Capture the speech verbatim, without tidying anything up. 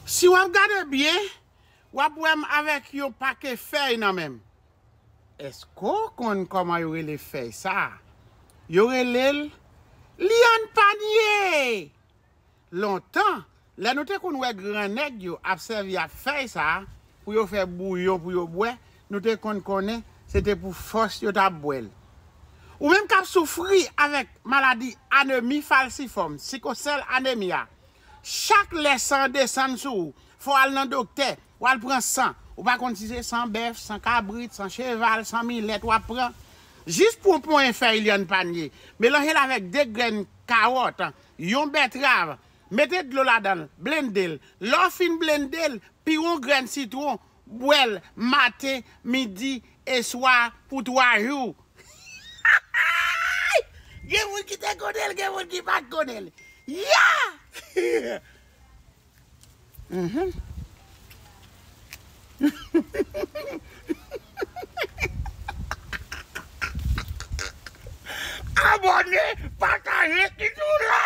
Si w ap gade byen, w ap wè m avèk yon pake fèy nan men m. Èske w konn kòman yo rele fèy sa a? Yo rele l lyann panye! Lontan, lè nou te konn wè gran nèg yo ap sèvi ak fèy sa a pou yo fè bouyon pou yo bwè, nou te konn konnen se te pou fòs yo t ap bwè l. Ou menm k ap soufri avèk maladi anemi falsifòm, sikosèl anemi a, chak lè san an desann sou ou, fò w al nan doktè, w al pran san. Ou pa konn si se san bèf, san kabrit, san cheval, san milèt w ap pran. Jis pran ponyen fèy lyann panye, melanje l avèk de grenn kawòt, yon bètrav, mete dlo ladan l, blende l. Lè w fin blende l, pire yon grenn sitwon, bwè l maten, midi e swa pou twa jou. Gen moun ki te konnen l, gen moun ki pa t konnen l. Ya! Mhm. Abòne, pataje, ki tou la.